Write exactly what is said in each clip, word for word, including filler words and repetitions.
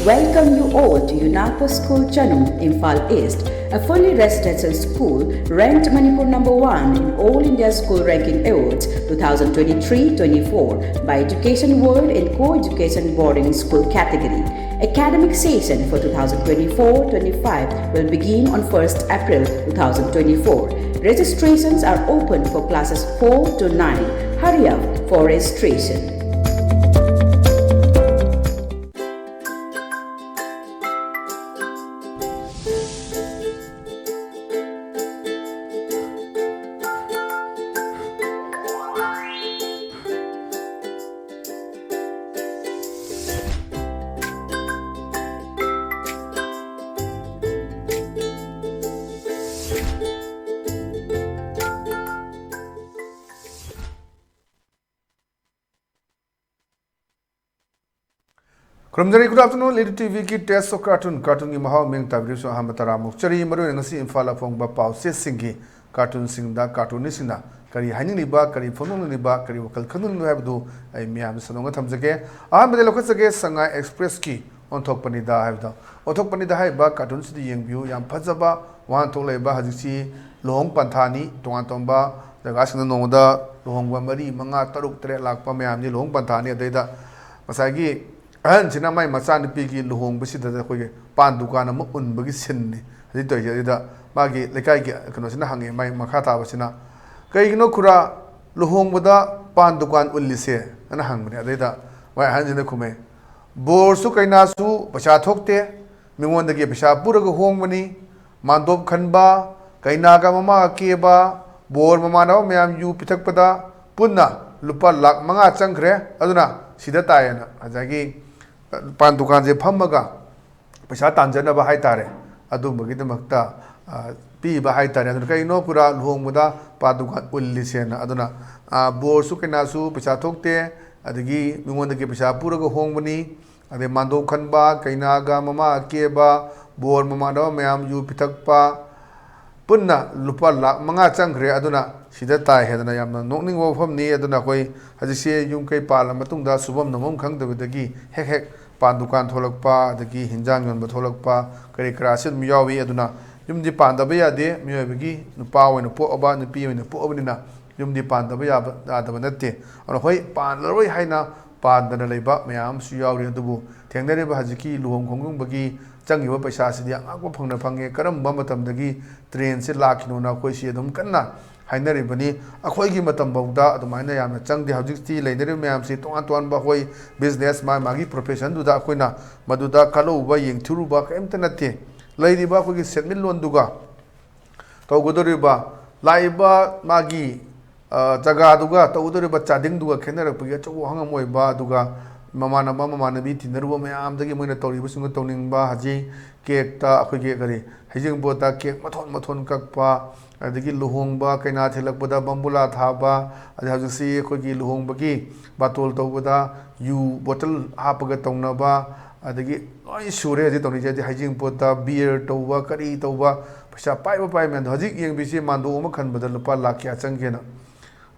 Welcome you all to UNAPO School Chanung, Imphal East, a fully residential school ranked Manipur number one in All India School Ranking Awards twenty twenty-three twenty-four by Education World in Co-Education Boarding School category. Academic session for twenty twenty-four twenty-five will begin on first April twenty twenty-four. Registrations are open for classes four to nine. Hurry up for registration. ꯈꯨꯔꯨꯝꯖꯔꯤ꯫ Good afternoon, ꯂꯤꯔꯤ ꯇꯤꯚꯤꯒꯤ Taste of Cartoon, ꯀꯥꯔꯇꯨꯟꯒꯤ ꯃꯍꯥꯎ ꯃꯤꯡ ꯇꯥꯕꯤꯔꯤꯕꯁꯨ ꯑꯍꯥꯟꯕ ꯇꯔꯥꯃꯨꯛ ꯆꯔꯤ꯫ ꯃꯔꯨꯑꯣꯏꯅ ꯉꯁꯤ ꯏꯝꯐꯥꯜꯗ ꯐꯣꯡꯕ ꯄꯥꯎꯆꯦꯁꯤꯡꯒꯤ ꯀꯥꯔꯇꯨꯟꯁꯤꯡꯗ ꯀꯥꯔꯇꯨꯅꯤꯁꯁꯤꯡꯅ ꯀꯔꯤ ꯍꯥꯏꯅꯤꯡꯂꯤꯕ, ꯀꯔꯤ ꯐꯣꯡꯗꯣꯛꯅꯤꯡꯂꯤꯕ, ꯀꯔꯤ ꯋꯥꯈꯜ ꯈꯟꯗꯣꯛꯅꯤꯡꯂꯤꯕ ꯍꯥꯏꯕꯗꯨ ꯑꯩ ꯃꯤꯌꯥꯝꯗ ꯁꯟꯗꯣꯛꯅ ꯊꯝꯖꯒꯦ꯫ ꯑꯍꯥꯟꯕꯗ ꯂꯧꯈꯠꯆꯒꯦ, ꯁꯉꯥꯏ ꯑꯦꯛꯁꯄ꯭ꯔꯦꯁꯀꯤ ꯑꯣꯟꯊꯣꯛꯄꯅꯤꯗ ꯍꯥꯏꯕꯗꯣ꯫ ꯑꯣꯟꯊꯣꯛꯄꯅꯤꯗ ꯍꯥꯏꯔꯤꯕ ꯀꯥꯔꯇꯨꯟꯁꯤꯗ ꯌꯦꯡꯕꯤꯌꯨ, ꯌꯥꯝ ꯐꯖꯕ ꯋꯥꯍꯟꯊꯣꯛ ꯂꯩꯕ꯫ ꯍꯧꯖꯤꯛꯁꯤ ꯂꯨꯍꯣꯡ ꯄꯟꯊꯥꯅꯤ, ꯇꯣꯉꯥꯟ ꯇꯣꯉꯥꯟꯕ ꯖꯒꯥꯁꯤꯡꯗ ꯅꯣꯡꯃꯗ ꯂꯨꯍꯣꯡꯕ ꯃꯔꯤ, ꯃꯉꯥ, ꯇꯔꯨꯛ, ꯇꯔꯦꯠ ꯂꯥꯛꯄ ꯃꯌꯥꯝꯅꯤ ꯂꯨꯍꯣꯡ ꯄꯟꯊꯥꯅꯤ꯫ ꯑꯗꯩꯗ ꯉꯁꯥꯏꯒꯤ ꯑꯍꯟꯁꯤꯅ ꯃꯥꯏ ꯃꯆꯥꯅꯨꯄꯤꯒꯤ ꯂꯨꯍꯣꯡꯕꯁꯤꯗ ꯑꯩꯈꯣꯏꯒꯤ ꯄꯥꯟ ꯗꯨꯀꯥꯟ ꯑꯃ ꯎꯟꯕꯒꯤ ꯁꯤꯟꯅꯤ ꯍꯧꯖꯤꯛ ꯇꯧꯔꯤꯁꯦ꯫ ꯑꯗꯨꯗ ꯃꯥꯒꯤ ꯂꯩꯀꯥꯏꯒꯤ ꯀꯩꯅꯣꯁꯤꯅ ꯍꯪꯉꯦ, ꯃꯥꯏ ꯃꯈꯥ ꯊꯥꯕꯁꯤꯅ, "ꯀꯩꯒꯤꯅꯣ ꯈꯨꯔꯥ ꯂꯨꯍꯣꯡꯕꯗ ꯄꯥꯟ ꯗꯨꯀꯥꯟ ꯎꯜꯂꯤꯁꯦ?" ꯑꯅ ꯍꯪꯕꯅꯦ꯫ ꯑꯗꯩꯗ ꯃꯥꯏ ꯑꯍꯟꯁꯤꯅ ꯈꯨꯝꯃꯦ, "ꯕꯣꯔꯁꯨ ꯀꯩꯅꯥꯁꯨ ꯄꯩꯁꯥ ꯊꯣꯛꯇꯦ, ꯃꯤꯉꯣꯟꯗꯒꯤ ꯄꯩꯁꯥ ꯄꯨꯔꯒ ꯍꯣꯡꯕꯅꯤ, ꯃꯥꯟꯗꯣꯞ ꯈꯟꯕ, ꯀꯩꯅꯥꯒ ꯃꯃꯥꯒ ꯀꯦꯕ, ꯕꯣꯔ ꯃꯃꯥꯟꯅꯕ ꯃꯌꯥꯝ ꯌꯨ ꯄꯤꯊꯛꯄꯗ ꯄꯨꯟꯅ ꯂꯨꯄꯥ ꯂꯥꯛ ꯃꯉꯥ ꯆꯪꯈ꯭ꯔꯦ, ꯑꯗꯨꯅ ꯁꯤꯗ ꯇꯥꯏꯌꯦꯅ ꯉꯁꯥꯏꯒꯤ ꯄꯥꯟ ꯗꯨꯀꯥꯟꯁꯦ ꯐꯝꯃꯒ ꯄꯩꯁꯥ ꯇꯥꯟꯖꯅꯕ ꯍꯥꯏꯇꯥꯔꯦ, ꯑꯗꯨꯝꯕꯒꯤꯗꯃꯛꯇ, ꯑ, ꯄꯤꯕ ꯍꯥꯏꯇꯥꯔꯦ꯫ ꯑꯗꯨꯅ ꯀꯩꯅꯣ ꯈꯨꯔꯥ ꯂꯨꯍꯣꯡꯕꯗ ꯄꯥꯟ ꯗꯨꯀꯥꯟ ꯎꯜꯂꯤꯁꯦꯅ?" ꯑꯗꯨꯅ, ꯑ, ꯕꯣꯔꯁꯨ ꯀꯩꯅꯥꯁꯨ ꯄꯩꯁꯥ ꯊꯣꯛꯇꯦ, ꯑꯗꯒꯤ ꯃꯤꯉꯣꯟꯗꯒꯤ ꯄꯩꯁꯥ ꯄꯨꯔꯒ ꯍꯣꯡꯕꯅꯤ, ꯑꯗꯩ ꯃꯥꯟꯗꯣꯞ ꯈꯟꯕ, ꯀꯩꯅꯥꯒ ꯃꯃꯥ ꯀꯦꯕ, ꯕꯣꯔ ꯃꯃꯥꯟꯅꯕ ꯃꯌꯥꯝ ꯌꯨ ꯄꯤꯊꯛꯄ, ꯄꯨꯟꯅ ꯂꯨꯄꯥ ꯂꯥꯛ ꯃꯉꯥ ꯆꯪꯈ꯭ꯔꯦ꯫ ꯑꯗꯨꯅ ꯁꯤꯗ ꯇꯥꯏ ꯍꯥꯏꯗꯅ ꯌꯥꯝꯅ ꯅꯣꯛꯅꯤꯡꯕ ꯋꯥꯐꯝꯅꯤ꯫ ꯑꯗꯨꯅ ꯑꯩꯈꯣꯏ ꯍꯧꯖꯤꯛꯁꯦ ꯌꯨꯝ ꯀꯩ ꯄꯥꯜꯂ ꯃꯇꯨꯡꯗ ꯁꯨꯐꯝ ꯅꯣꯝꯐꯝ ꯈꯪꯗꯕꯗꯒꯤ ꯍꯦꯛ ꯍꯦꯛ ꯄꯥꯟ ꯗꯨꯀꯥꯟ ꯊꯣꯛꯂꯛꯄ, ꯑꯗꯒꯤ ꯍꯤꯟꯖꯥꯡ ꯌꯣꯟꯕ ꯊꯣꯛꯂꯛꯄ, ꯀꯔꯤ ꯀꯔꯥꯁꯤ ꯑꯗꯨꯝ ꯌꯥꯎꯏ꯫ ꯑꯗꯨꯅ ꯌꯨꯝꯗꯤ ꯄꯥꯟꯗꯕ ꯌꯥꯗꯦ꯫ ꯃꯤꯑꯣꯏꯕꯒꯤ ꯅꯨꯄꯥ ꯑꯣꯏꯅ ꯄꯣꯛꯑꯕ, ꯅꯨꯄꯤ ꯑꯣꯏꯅ ꯄꯣꯛꯑꯕꯅꯤꯅ ꯌꯨꯝꯗꯤ ꯄꯥꯟꯗꯕ ꯌꯥꯕ, ꯌꯥꯗꯕ ꯅꯠꯇꯦ꯫ ꯑꯗꯨꯅ ꯍꯣꯏ, ꯄꯥꯟꯂꯔꯣꯏ ꯍꯥꯏꯅ ꯄꯥꯟꯗꯅ ꯂꯩꯕ ꯃꯌꯥꯝ ꯑꯃꯁꯨ ꯌꯥꯎꯔꯤ꯫ ꯑꯗꯨꯕꯨ ꯊꯦꯡꯅꯔꯤꯕ ꯍꯧꯖꯤꯛꯀꯤ ꯂꯨꯍꯣꯡ ꯈꯣꯡꯗꯣꯡꯕꯒꯤ ꯆꯪꯉꯤꯕ ꯄꯩꯁꯥꯁꯤꯗꯤ ꯑꯉꯛꯄ ꯐꯪꯅ ꯐꯪꯉꯦ꯫ ꯀꯔꯝꯕ ꯃꯇꯝꯗꯒꯤ ꯇ꯭ꯔꯦꯟꯁꯦ ꯂꯥꯛꯈꯤꯅꯣꯅ ꯑꯩꯈꯣꯏꯁꯤ ꯑꯗꯨꯝ ꯀꯟꯅ ꯍꯥꯏꯅꯔꯤꯕꯅꯤ꯫ ꯑꯩꯈꯣꯏꯒꯤ ꯃꯇꯝꯐꯥꯎꯗ ꯑꯗꯨꯃꯥꯏꯅ ꯌꯥꯝꯅ ꯆꯪꯗꯦ꯫ ꯍꯧꯖꯤꯛꯇꯤ ꯂꯩꯅꯔꯤꯕ ꯃꯌꯥꯝꯁꯤ ꯇꯣꯉꯥꯟ ꯇꯣꯉꯥꯟꯕ, ꯑꯩꯈꯣꯏ ꯕꯤꯖꯤꯅꯦꯁ, ꯃꯥ ꯃꯥꯒꯤ ꯄ꯭ꯔꯣꯐꯦꯁꯟꯗꯨꯗ ꯑꯩꯈꯣꯏꯅ ꯃꯗꯨꯗ ꯀꯠꯂꯨꯕ, ꯌꯦꯡꯊꯤꯔꯨꯕ ꯀꯔꯤꯝꯇ ꯅꯠꯇꯦ꯫ ꯂꯩꯔꯤꯕ ꯑꯩꯈꯣꯏꯒꯤ ꯁꯦꯟꯃꯤꯠꯂꯣꯟꯗꯨꯒ ꯇꯧꯒꯗꯧꯔꯤꯕ, ꯂꯥꯛꯏꯕ ꯃꯥꯒꯤ, ꯑ, ꯖꯒꯥꯗꯨꯒ ꯇꯧꯒꯗꯧꯔꯤꯕ ꯆꯥꯗꯤꯡꯗꯨꯒ ꯈꯦꯠꯅꯔꯛꯄꯒꯤ ꯑꯆꯧꯕ ꯋꯥꯍꯪ ꯑꯃ ꯑꯣꯏꯕ, ꯑꯗꯨꯒ ꯃꯃꯥꯟꯅꯕ ꯃꯃꯥꯟꯅꯕꯤ ꯇꯤꯟꯅꯔꯨꯕ ꯃꯌꯥꯝꯗꯒꯤ ꯃꯣꯏꯅ ꯇꯧꯔꯤꯕꯁꯤꯡꯗꯨ ꯇꯧꯅꯤꯡꯕ, ꯍꯧꯖꯤꯛ ꯀꯦꯛꯇ ꯑꯩꯈꯣꯏꯒꯤ ꯀꯔꯤ, ꯍꯩꯖꯤꯡꯄꯣꯠꯇ ꯀꯦꯛ ꯃꯊꯣꯟ ꯃꯊꯣꯟ ꯀꯛꯄ, ꯑꯗꯒꯤ ꯂꯨꯍꯣꯡꯕ ꯀꯩꯅꯥ ꯊꯤꯜꯂꯛꯄꯗ ꯕꯝꯕꯨꯂꯥ ꯊꯥꯕ, ꯑꯗꯩ ꯍꯧꯖꯤꯛꯁꯤ ꯑꯩꯈꯣꯏꯒꯤ ꯂꯨꯍꯣꯡꯕꯒꯤ ꯕꯥꯇꯣꯜ ꯇꯧꯕꯗ ꯌꯨ ꯕꯣꯇꯜ ꯍꯥꯞꯄꯒ ꯇꯧꯅꯕ, ꯑꯗꯒꯤ ꯂꯣꯏ ꯁꯨꯔꯦ ꯍꯧꯖꯤꯛ ꯇꯧꯅꯔꯤꯁꯦ꯫ ꯍꯥꯏꯗꯤ ꯍꯩꯖꯤꯡꯄꯣꯠꯇ ꯕꯤꯌꯔ ꯇꯧꯕ, ꯀꯔꯤ ꯇꯧꯕ, ꯄꯩꯁꯥ ꯄꯥꯏꯕ ꯄꯥꯏꯕ ꯃꯌꯥꯝꯗꯣ꯫ ꯍꯧꯖꯤꯛ ꯌꯦꯡꯕꯤꯁꯦ, ꯃꯥꯟꯗꯣꯞ ꯑꯃ ꯈꯟꯕꯗ ꯂꯨꯄꯥ ꯂꯥꯛ ꯀꯌꯥ ꯆꯪꯒꯦꯅ꯫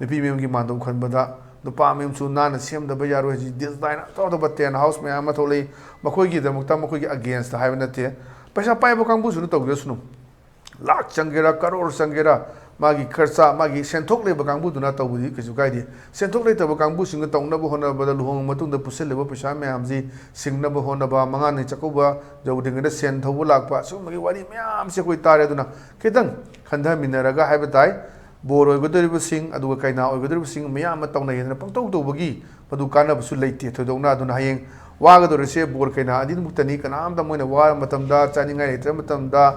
ꯅꯨꯄꯤ ꯃꯌꯨꯝꯒꯤ ꯃꯥꯟꯗꯣꯞ ꯈꯟꯕꯗ ꯅꯨꯄꯥ ꯃꯌꯨꯝꯁꯨ ꯅꯥꯟꯅ ꯁꯦꯝꯗꯕ ꯌꯥꯔꯣꯏ꯫ ꯍꯧꯖꯤꯛ ꯗꯤꯖꯥꯏꯟ ꯑꯇꯧ ꯑꯇꯧꯕ ꯇꯦꯟ ꯍꯥꯎꯁ ꯃꯌꯥꯝ ꯑꯃ ꯊꯣꯛꯂꯛꯏ꯫ ꯃꯈꯣꯏꯒꯤꯗꯃꯛꯇ, ꯃꯈꯣꯏꯒꯤ ꯑꯒꯦꯟꯁꯇ ꯍꯥꯏꯕ ꯅꯠꯇꯦ, ꯄꯩꯁꯥ ꯄꯥꯏꯕ ꯀꯥꯡꯕꯨꯁꯨꯅ ꯇꯧꯖꯁꯅꯨ꯫ ꯂꯥꯛ ꯆꯪꯒꯦꯔꯥ, ꯀꯔꯣꯔ ꯆꯪꯒꯦꯔꯥ, ꯃꯥꯒꯤ ꯈꯔꯆꯥ, ꯃꯥꯒꯤ ꯁꯦꯟꯊꯣꯛ ꯂꯩꯕ ꯀꯥꯡꯕꯨꯗꯨꯅ ꯇꯧꯕꯗꯤ ꯀꯩꯁꯨ ꯀꯥꯏꯗꯦ꯫ ꯁꯦꯟꯊꯣꯛ ꯂꯩꯇꯕ ꯀꯥꯡꯕꯨꯁꯤꯡꯅ ꯇꯧꯅꯕ ꯍꯣꯠꯅꯕꯗ ꯂꯨꯍꯣꯡꯕ ꯃꯇꯨꯡꯗ ꯄꯨꯁꯤꯜꯂꯤꯕ ꯄꯩꯁꯥ ꯃꯌꯥꯝꯁꯤ ꯁꯤꯡꯅꯕ ꯍꯣꯠꯅꯕ, ꯃꯉꯥꯅꯤ ꯆꯥꯛꯀꯧꯕ ꯌꯧꯗ꯭ꯔꯤꯉꯩꯗ ꯁꯦꯟ ꯊꯧꯕ ꯂꯥꯛꯄ, ꯑꯁꯤꯒꯨꯝꯕꯒꯤ ꯋꯥꯔꯤ ꯃꯌꯥꯝꯁꯤ ꯑꯩꯈꯣꯏ ꯇꯥꯔꯦ꯫ ꯑꯗꯨꯅ ꯈꯤꯇꯪ ꯈꯟꯊꯃꯤꯟꯅꯔꯒ ꯍꯥꯏꯕ ꯇꯥꯏ꯫ ꯕꯣꯔ ꯑꯣꯏꯒꯗꯧꯔꯤꯕꯁꯤꯡ ꯑꯗꯨꯒ ꯀꯩꯅꯥ ꯑꯣꯏꯒꯗꯧꯔꯤꯕꯁꯤꯡ ꯃꯌꯥꯝ ꯑꯃ ꯇꯧꯅꯩ ꯍꯥꯏꯗꯅ ꯄꯪꯇꯧ ꯇꯧꯕꯒꯤ ꯃꯗꯨ ꯀꯥꯟꯅꯕꯁꯨ ꯂꯩꯇꯦ ꯊꯣꯏꯗꯣꯛꯅ꯫ ꯑꯗꯨꯅ ꯍꯌꯦꯡ ꯋꯥꯒꯗꯧꯔꯤꯁꯦ ꯕꯣꯔ ꯀꯩꯅꯥ ꯑꯅꯤꯃꯛꯇꯅꯤ꯫ ꯀꯅꯥꯝꯇ ꯃꯣꯏꯅ ꯋꯥꯔꯕ ꯃꯇꯝꯗ, ꯆꯥꯅꯤꯡꯉꯥꯏ ꯂꯩꯇ꯭ꯔꯕ ꯃꯇꯝꯗ,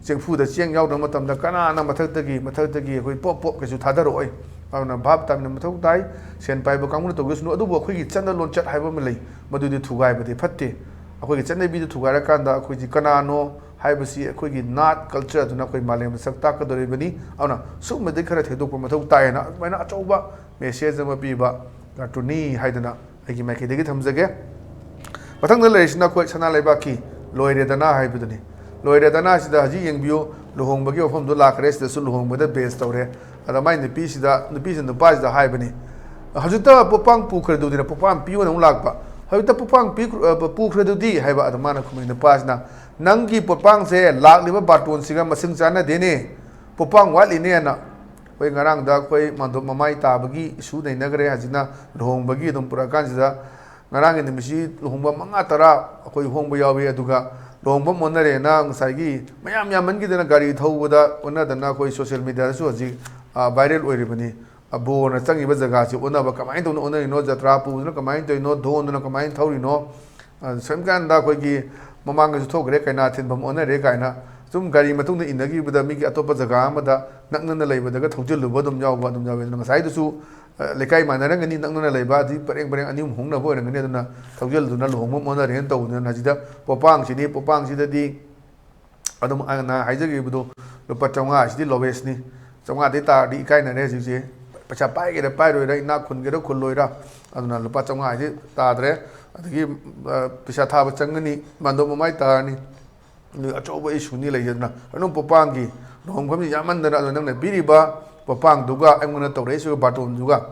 ꯆꯦꯡꯐꯨꯗ ꯆꯦꯡ ꯌꯥꯎꯗ꯭ꯔꯕ ꯃꯇꯝꯗ ꯀꯅꯥꯅ ꯃꯊꯛꯇꯒꯤ, ꯃꯊꯛꯇꯒꯤ ꯑꯩꯈꯣꯏ ꯄꯣꯞ ꯄꯣꯞ ꯀꯩꯁꯨ ꯊꯥꯗꯔꯛꯑꯣꯏ꯫ ꯑꯗꯨꯅ ꯚꯥꯞ ꯇꯥꯃꯤꯟꯅꯕ ꯃꯊꯧ ꯇꯥꯏ꯫ ꯁꯦꯟ ꯄꯥꯏꯕ ꯀꯥꯡꯕꯨꯅ ꯇꯧꯖꯁꯅꯨ, ꯑꯗꯨꯕꯨ ꯑꯩꯈꯣꯏꯒꯤ ꯆꯠꯅ ꯂꯣꯟꯆꯠ ꯍꯥꯏꯕ ꯑꯃ ꯂꯩ, ꯃꯗꯨꯗꯤ ꯊꯨꯒꯥꯏꯕꯗꯤ ꯐꯠꯇꯦ꯫ ꯑꯩꯈꯣꯏꯒꯤ ꯆꯠꯅꯕꯤꯗꯨ ꯊꯨꯒꯥꯏꯔꯀꯥꯟꯗ ꯑꯩꯈꯣꯏꯁꯤ ꯀꯅꯥꯅꯣ ꯍꯥꯏꯕꯁꯤ ꯑꯩꯈꯣꯏꯒꯤ ꯅꯥꯠ ꯀꯜꯆꯔ ꯑꯗꯨꯅ ꯑꯩꯈꯣꯏ ꯃꯥꯂꯦꯝꯗ ꯁꯛ ꯇꯥꯛꯀꯗꯧꯔꯤꯕꯅꯤ꯫ ꯑꯗꯨꯅ ꯁꯨꯝꯕꯗꯤ ꯈꯔ ꯊꯦꯡꯗꯣꯛꯄ ꯃꯊꯧ ꯇꯥꯏꯌꯦꯅ ꯑꯗꯨꯃꯥꯏꯅ ꯑꯆꯧꯕ ꯃꯦꯁꯦꯖ ꯑꯃ ꯄꯤꯕ ꯀꯥꯔꯇꯨꯟꯅꯤ ꯍꯥꯏꯗꯅ ꯑꯩꯒꯤ ꯃꯥꯏꯀꯩꯗꯒꯤ ꯊꯝꯖꯒꯦ꯫ ꯃꯊꯪꯗ ꯂꯩꯔꯤꯁꯤꯅ ꯑꯩꯈꯣꯏ ꯁꯅꯥ ꯂꯩꯕꯥꯛꯀꯤ ꯂꯣꯏꯔꯦꯗꯅ ꯍꯥꯏꯕꯗꯨꯅꯤ꯫ ꯂꯣꯏꯔꯦꯗꯅ ꯁꯤꯗ ꯍꯧꯖꯤꯛ ꯌꯦꯡꯕꯤꯌꯨ, ꯂꯨꯍꯣꯡꯕꯒꯤ ꯋꯥꯐꯝꯗꯣ ꯂꯥꯛꯈ꯭ꯔꯦ꯫ ꯁꯤꯗꯁꯨ ꯂꯨꯍꯣꯡꯕꯗ ꯕꯦꯁ ꯇꯧꯔꯦ꯫ ꯑꯗ ꯃꯥꯏ ꯅꯨꯄꯤꯁꯤꯗ, ꯅꯨꯄꯤꯁꯤꯅ ꯅꯨꯄꯥꯁꯤꯗ ꯍꯥꯏꯕꯅꯤ, "ꯍꯧꯖꯤꯛꯇ ꯄꯣꯠꯄꯥꯡ ꯄꯨꯈ꯭ꯔꯗꯨꯗꯤꯅ ꯄꯣꯠꯄꯥꯡ ꯄꯤꯌꯣꯅ ꯑꯃꯨꯛ ꯂꯥꯛꯄ꯫ ꯍꯧꯖꯤꯛꯇ ꯄꯣꯠꯄꯥꯡ ꯄꯤꯈ꯭ꯔ-, ꯑ, ꯄꯨꯈ꯭ꯔꯗꯨꯗꯤ ꯍꯥꯏꯕ꯫ ꯑꯗꯨ ꯃꯥꯅ ꯈꯨꯝꯃꯤ ꯅꯨꯄꯥꯁꯤꯅ, "ꯅꯪꯒꯤ ꯄꯣꯠꯄꯥꯡꯁꯦ ꯂꯥꯛꯂꯤꯕ ꯕꯥꯔꯇꯣꯟꯁꯤꯒ ꯃꯁꯤꯡ ꯆꯥꯟꯅꯗꯦꯅꯦ, ꯄꯣꯠꯄꯥꯡ ꯋꯥꯠꯂꯤꯅꯦꯅ"꯫ ꯑꯩꯈꯣꯏ ꯉꯔꯥꯡꯗ ꯑꯩꯈꯣꯏ ꯃꯥꯟꯗꯣꯞ ꯃꯃꯥꯏ ꯇꯥꯕꯒꯤ ꯏꯁꯨ ꯅꯩꯅꯈ꯭ꯔꯦ꯫ ꯍꯧꯖꯤꯛꯅ ꯂꯨꯍꯣꯡꯕꯒꯤ ꯑꯗꯨꯝ ꯄꯨꯔꯛꯑꯀꯥꯟꯁꯤꯗ, ꯉꯔꯥꯡꯒꯤ ꯅꯨꯃꯤꯠꯁꯤ ꯂꯨꯍꯣꯡꯕ ꯃꯉꯥ ꯇꯔꯥ ꯑꯩꯈꯣꯏ ꯍꯣꯡꯕ ꯌꯥꯎꯏ꯫ ꯑꯗꯨꯒ ꯂꯨꯍꯣꯡꯐꯝ ꯑꯣꯟꯅꯔꯦꯅ ꯉꯁꯥꯏꯒꯤ ꯃꯌꯥꯝ ꯌꯥꯝꯃꯟꯈꯤꯗꯅ ꯒꯥꯔꯤ ꯊꯧꯕꯗ ꯑꯣꯟꯅꯗꯅ ꯑꯩꯈꯣꯏ social media ꯗꯁꯨ ꯍꯧꯖꯤꯛ, ꯑ, viral ꯑꯣꯏꯔꯤꯕꯅꯤ꯫ ꯑ, ꯕꯣꯔꯅ ꯆꯪꯉꯤꯕ ꯖꯒꯥꯁꯤ ꯑꯣꯟꯅꯕ ꯀꯃꯥꯏꯅ ꯇꯧꯅ ꯑꯣꯟꯅꯔꯤꯅꯣ, ꯖꯇ꯭ꯔꯥ ꯄꯨꯕꯗꯨꯅ ꯀꯃꯥꯏꯅ ꯇꯧꯔꯤꯅꯣ, ꯙꯣꯟꯗꯨꯅ ꯀꯃꯥꯏꯅ ꯊꯧꯔꯤꯅꯣ, ꯑ, ꯁꯨꯝ ꯀꯥꯟꯗ ꯑꯩꯈꯣꯏꯒꯤ ꯃꯃꯥꯡꯗꯁꯨ ꯊꯣꯛꯈ꯭ꯔꯦ, ꯀꯩꯅꯥ ꯊꯤꯟꯐꯝ ꯑꯣꯟꯅꯔꯦ ꯀꯥꯏꯅ ꯁꯨꯝ ꯒꯥꯔꯤ ꯃꯇꯨꯡꯗ ꯏꯟꯅꯈꯤꯕꯗ ꯃꯤꯒꯤ ꯑꯇꯣꯞꯄ ꯖꯒꯥ ꯑꯃꯗ ꯅꯛꯅꯅ ꯂꯩꯕꯗꯒ ꯊꯧꯖꯤꯜꯂꯨꯕ ꯑꯗꯨꯝ ꯌꯥꯎꯕ ꯑꯗꯨꯝ ꯌꯥꯎꯋꯦ꯫ ꯑꯗꯨꯅ ꯉꯁꯥꯏꯗꯨꯁꯨ, ꯑ, ꯂꯩꯀꯥꯏ ꯃꯥꯟꯅꯔꯝꯒꯅꯤ, ꯅꯛꯅꯅ ꯂꯩꯕ ꯑꯗꯩ ꯄꯔꯦꯡ ꯄꯔꯦꯡ ꯑꯅꯤ ꯑꯍꯨꯝ ꯍꯣꯡꯅꯕ ꯑꯣꯏꯔꯝꯒꯅꯤ꯫ ꯑꯗꯨꯅ ꯊꯧꯖꯤꯜꯗꯨꯅ ꯂꯨꯍꯣꯡꯐꯝ ꯑꯣꯟꯅꯔꯦꯅ ꯇꯧꯕꯗꯨꯅ ꯍꯧꯖꯤꯛꯇ ꯄꯣꯄꯥꯡꯁꯤꯗꯤ, ꯄꯣꯄꯥꯡꯁꯤꯗꯗꯤ ꯑꯗꯨꯝ ꯑꯩꯅ ꯍꯥꯏꯖꯈꯤꯕꯗꯣ, ꯂꯨꯄꯥ ꯆꯥꯝꯃꯉꯥ ꯍꯥꯏꯁꯤꯗꯤ lowest ꯅꯤ꯫ ꯆꯥꯝꯃꯉꯥꯗꯩ ꯇꯥꯔꯗꯤ ꯏꯀꯥꯏꯅꯔꯦ ꯍꯧꯖꯤꯛꯁꯦ꯫ ꯄꯩꯁꯥ ꯄꯥꯏꯒꯦꯔꯥ ꯄꯥꯏꯔꯣꯏꯔꯥ, ꯏꯅꯥꯛ ꯈꯨꯟꯒꯦꯔꯥ ꯈꯨꯜꯂꯣꯏꯔꯥ, ꯑꯗꯨꯅ ꯂꯨꯄꯥ ꯆꯥꯝꯃꯉꯥ ꯍꯥꯏꯁꯤ ꯇꯥꯗ꯭ꯔꯦ꯫ ꯑꯗꯒꯤ, ꯑ, ꯄꯩꯁꯥ ꯊꯥꯕ ꯆꯪꯒꯅꯤ, ꯃꯥꯟꯗꯣꯞ ꯃꯃꯥꯏ ꯇꯥꯔꯅꯤ, ꯑꯗꯨ ꯑꯆꯧꯕ issue ꯅꯤ ꯂꯩꯖꯗꯅ꯫ ꯑꯗꯨꯝ ꯄꯣꯄꯥꯡꯒꯤ ꯂꯨꯍꯣꯡꯐꯝꯁꯤ ꯌꯥꯝꯃꯟꯗꯅ, ꯑꯗꯣ ꯅꯪꯅ ꯄꯤꯔꯤꯕ ꯄꯣꯄꯥꯡꯗꯨꯒ ꯑꯩꯉꯣꯟꯗ ꯇꯧꯔꯛꯏꯁꯤꯒ ꯕꯥꯔꯇꯣꯟꯗꯨꯒ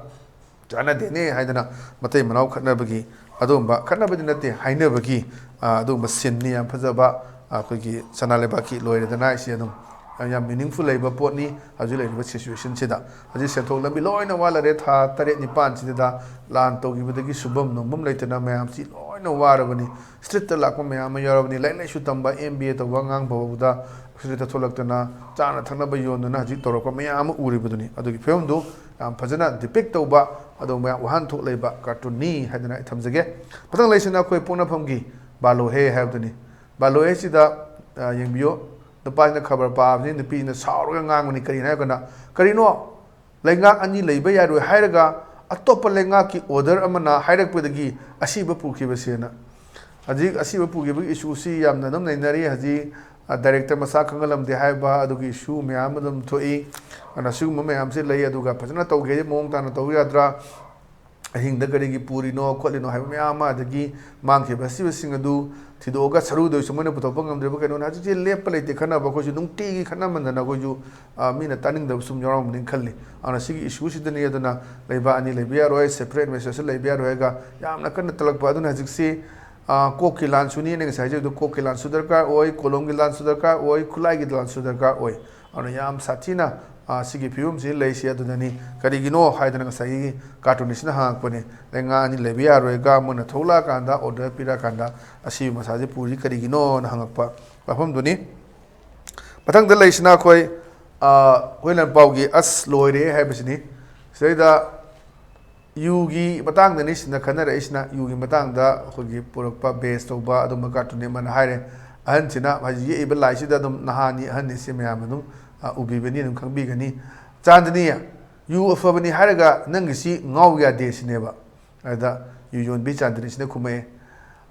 ꯆꯥꯟꯅꯗꯦꯅꯦ ꯍꯥꯏꯗꯅ ꯃꯇꯩ ꯃꯅꯥꯎ ꯈꯠꯅꯕꯒꯤ, ꯑꯗꯨꯒꯨꯝꯕ ꯈꯠꯅꯕꯗꯤ ꯅꯠꯇꯦ, ꯍꯥꯏꯅꯕꯒꯤ, ꯑ, ꯑꯗꯨꯒꯨꯝꯕ scene ꯅꯤ꯫ ꯌꯥꯝ ꯐꯖꯕ, ꯑ, ꯑꯩꯈꯣꯏꯒꯤ ꯁꯅꯥ ꯂꯩꯕꯥꯛꯀꯤ ꯂꯣꯏꯔꯦꯗꯅ ꯑꯩꯁꯦ ꯑꯗꯨꯝ, ꯑ, ꯌꯥꯝ meaningful ꯂꯩꯕ ꯄꯣꯠꯅꯤ꯫ ꯍꯧꯖꯤꯛ ꯂꯩꯔꯤꯕ situation ꯁꯤꯗ ꯍꯧꯖꯤꯛ ꯁꯦꯟꯊꯣꯛ ꯂꯝꯕꯤ ꯂꯣꯏꯅ ꯋꯥꯠꯂꯔꯦ꯫ ꯊꯥ ꯇꯔꯦꯠ ꯅꯤꯄꯥꯟꯁꯤꯗ ꯂꯥꯟ ꯇꯧꯈꯤꯕꯗꯒꯤ ꯁꯨꯐꯝ ꯅꯣꯝꯐꯝ ꯂꯩꯇꯅ ꯃꯌꯥꯝꯁꯤ ꯂꯣꯏꯅ ꯋꯥꯔꯕꯅꯤ꯫ Street ꯇ ꯂꯥꯛꯄ ꯃꯌꯥꯝ ꯑꯃ ꯌꯥꯎꯔꯕꯅꯤ꯫ ꯂꯥꯏꯔꯤꯛ ꯂꯥꯏꯁꯨ ꯇꯝꯕ M B A ꯇꯧꯕ ꯑꯉꯥꯡ ꯐꯥꯎꯕꯗ street ꯇ ꯊꯣꯛꯂꯛꯇꯅ ꯆꯥꯅ ꯊꯛꯅꯕ ꯌꯣꯟꯗꯨꯅ ꯍꯧꯖꯤꯛ ꯇꯧꯔꯛꯄ ꯃꯌꯥꯝ ꯑꯃ ꯎꯔꯤꯕꯗꯨꯅꯤ꯫ ꯑꯗꯨꯒꯤ ꯐꯤꯕꯝꯗꯨ ꯌꯥꯝ ꯐꯖꯅ depict ꯇꯧꯕ, ꯑꯗꯨꯒꯨꯝꯕ ꯌꯥꯝ ꯋꯥꯍꯟꯊꯣꯛ ꯂꯩꯕ cartoon ꯅꯤ ꯍꯥꯏꯗꯅ ꯑꯩ ꯊꯝꯖꯒꯦ꯫ ꯃꯊꯪ ꯂꯩꯁꯤꯅ ꯑꯩꯈꯣꯏ ꯄꯣꯛꯅꯐꯝꯒꯤ ꯕꯥꯂꯣꯍꯦ ꯍꯥꯏꯕꯗꯨꯅꯤ꯫ ꯕꯥꯂꯣꯍꯦꯁꯤꯗ, ꯑ, ꯌꯦꯡꯕꯤꯌꯨ, ꯅꯨꯄꯥꯁꯤꯅ ꯈꯕꯔ ꯄꯥꯕꯁꯤ ꯅꯨꯄꯤꯁꯤꯅ ꯁꯥꯎꯔꯒ ꯉꯥꯡꯕꯅꯤ꯫ ꯀꯔꯤꯅꯣ ꯍꯥꯏꯔꯀꯥꯟꯗ, "ꯀꯔꯤꯅꯣ? ꯂꯩꯉꯥꯛ ꯑꯅꯤ ꯂꯩꯕ ꯌꯥꯔꯣꯏ ꯍꯥꯏꯔꯒ ꯑꯇꯣꯞꯄ ꯂꯩꯉꯥꯛꯀꯤ order ꯑꯃꯅ ꯍꯥꯏꯔꯛꯄꯗꯒꯤ ꯑꯁꯤꯕ ꯄꯨꯈꯤꯕꯁꯦꯅ"꯫ ꯍꯧꯖꯤꯛ ꯑꯁꯤꯕ ꯄꯨꯈꯤꯕꯒꯤ issue ꯁꯤ ꯌꯥꯝꯅ ꯑꯗꯨꯝ ꯅꯩꯅꯔꯤ꯫ ꯍꯧꯖꯤꯛ, ꯑ, director ꯃꯁꯥ ꯈꯪꯍꯜꯂꯝꯗꯦ ꯍꯥꯏꯕ ꯑꯗꯨꯒꯤ issue ꯃꯌꯥꯝ ꯑꯗꯨꯝ ꯊꯣꯛꯏ꯫ ꯑꯗꯨꯅ ꯁꯤꯒꯨꯝꯕ ꯃꯌꯥꯝꯁꯦ ꯂꯩ꯫ ꯑꯗꯨꯒ ꯐꯖꯅ ꯇꯧꯒꯦꯗꯤ ꯃꯑꯣꯡ ꯇꯥꯅ ꯇꯧ ꯌꯥꯗ꯭ꯔꯥ? ꯑꯍꯤꯡꯗ ꯀꯔꯤꯒꯤ ꯄꯨꯔꯤꯅꯣ ꯈꯣꯠꯂꯤꯅꯣ ꯍꯥꯏꯕ ꯃꯌꯥꯝ ꯑꯃ, ꯑꯗꯒꯤ ꯃꯥꯡꯈꯤꯕ ꯑꯁꯤꯕꯁꯤꯡ ꯑꯗꯨ ꯊꯤꯗꯣꯛꯑꯒ ꯁꯔꯨꯗ ꯑꯣꯏꯔꯁꯨ ꯃꯣꯏꯅ ꯄꯨꯊꯣꯛꯄ ꯉꯝꯗ꯭ꯔꯤꯕ ꯀꯩꯅꯣꯅ ꯍꯧꯖꯤꯛꯁꯦ ꯂꯦꯞꯄ ꯂꯩꯇꯦ ꯈꯠꯅꯕ꯫ ꯑꯩꯈꯣꯏꯁꯨ ꯅꯨꯡꯇꯤꯒꯤ ꯈꯠꯅꯃꯟꯗꯅ ꯑꯩꯈꯣꯏꯁꯨ, ꯑ, ꯃꯤꯅ ꯇꯥꯅꯤꯡꯗꯕ ꯁꯨꯝ ꯌꯥꯎꯔꯝꯒꯅꯤ ꯈꯜꯂꯤ꯫ ꯑꯗꯨꯅ ꯁꯤꯒꯤ issue ꯁꯤꯗꯅꯤ꯫ ꯑꯗꯨꯅ ꯂꯩꯕꯥꯛ ꯑꯅꯤ ꯂꯩꯕ ꯌꯥꯔꯣꯏ, separate administration ꯂꯩꯕ ꯌꯥꯔꯣꯏ ꯍꯥꯏꯔꯒ ꯌꯥꯝꯅ ꯀꯟꯅ ꯇꯛꯂꯛꯄ꯫ ꯑꯗꯨꯅ ꯍꯧꯖꯤꯛꯁꯤ, ꯑ, ꯀꯣꯛꯀꯤ ꯂꯥꯟꯁꯨꯅꯤ, ꯑꯩꯅ ꯉꯁꯥꯏ ꯍꯥꯏꯖꯕꯗꯣ, ꯀꯣꯛꯀꯤ ꯂꯥꯟꯁꯨ ꯗꯔꯀꯥꯔ ꯑꯣꯏ, ꯀꯣꯂꯣꯝꯒꯤ ꯂꯥꯟꯁꯨ ꯗꯔꯀꯥꯔ ꯑꯣꯏ, ꯈꯨꯠꯂꯥꯏꯒꯤ ꯂꯥꯟꯁꯨ ꯗꯔꯀꯥꯔ ꯑꯣꯏ꯫ ꯑꯗꯨꯅ ꯌꯥꯝ ꯁꯥꯊꯤꯅ, ꯑ, ꯁꯤꯒꯤ ꯐꯤꯕꯝꯁꯤ ꯂꯩꯔꯤꯁꯤ ꯑꯗꯨꯅꯅꯤ꯫ ꯀꯔꯤꯒꯤꯅꯣ ꯍꯥꯏꯗꯅ ꯉꯁꯥꯏꯒꯤ cartoonistꯅ ꯍꯪꯉꯛꯄꯅꯦ, "ꯂꯩꯉꯥꯛ ꯑꯅꯤ ꯂꯩꯕ ꯌꯥꯔꯣꯏꯒ ꯃꯣꯏꯅ ꯊꯣꯛꯂꯛꯑꯀꯥꯟꯗ, order ꯄꯤꯔꯛꯑꯀꯥꯟꯗ ꯑꯁꯤꯕ ꯃꯁꯥꯁꯦ ꯄꯨꯔꯤ ꯀꯔꯤꯒꯤꯅꯣꯅ?" ꯍꯪꯉꯛꯄ ꯋꯥꯐꯝꯗꯨꯅꯤ꯫ ꯃꯊꯪꯗ ꯂꯩꯔꯤꯁꯤꯅ ꯑꯩꯈꯣꯏ, ꯑ, ꯍꯨꯏꯂꯦꯟꯄꯥꯎꯒꯤ "ꯑꯁ ꯂꯣꯏꯔꯦ" ꯍꯥꯏꯕꯁꯤꯅꯤ꯫ ꯁꯤꯗꯩꯗ ꯌꯨꯒꯤ ꯃꯇꯥꯡꯗꯅꯤ ꯁꯤꯅ ꯈꯟꯅꯔꯛꯏꯁꯤꯅ, ꯌꯨꯒꯤ ꯃꯇꯥꯡꯗ ꯑꯩꯈꯣꯏꯒꯤ ꯄꯨꯔꯛꯄ, base ꯇꯧꯕ ꯑꯗꯨꯝꯕ cartoon ꯑꯃꯅ ꯍꯥꯏꯔꯦ꯫ ꯑꯍꯟꯁꯤꯅ ꯍꯧꯖꯤꯛ ꯌꯦꯛꯏꯕ ꯂꯥꯏꯁꯤꯗ ꯑꯗꯨꯝ ꯅꯍꯥꯅꯤ, ꯑꯍꯟꯅꯤ, ꯁꯤ ꯃꯌꯥꯝ ꯑꯗꯨꯝ, ꯑ, ꯎꯕꯤꯕꯅꯤ, ꯑꯗꯨꯝ ꯈꯪꯕꯤꯒꯅꯤ꯫ "ꯆꯥꯟꯗꯅꯤ, ꯌꯨ ꯑꯐꯕꯅꯤ ꯍꯥꯏꯔꯒ ꯅꯪꯒꯤꯁꯤ ꯉꯥꯎ ꯌꯥꯗꯦ" ꯁꯤꯅꯦꯕ꯫ ꯑꯗ ꯌꯨ ꯌꯣꯟꯕꯤ ꯆꯥꯟꯗꯅꯤꯁꯤꯅ ꯈꯨꯝꯃꯛꯑꯦ,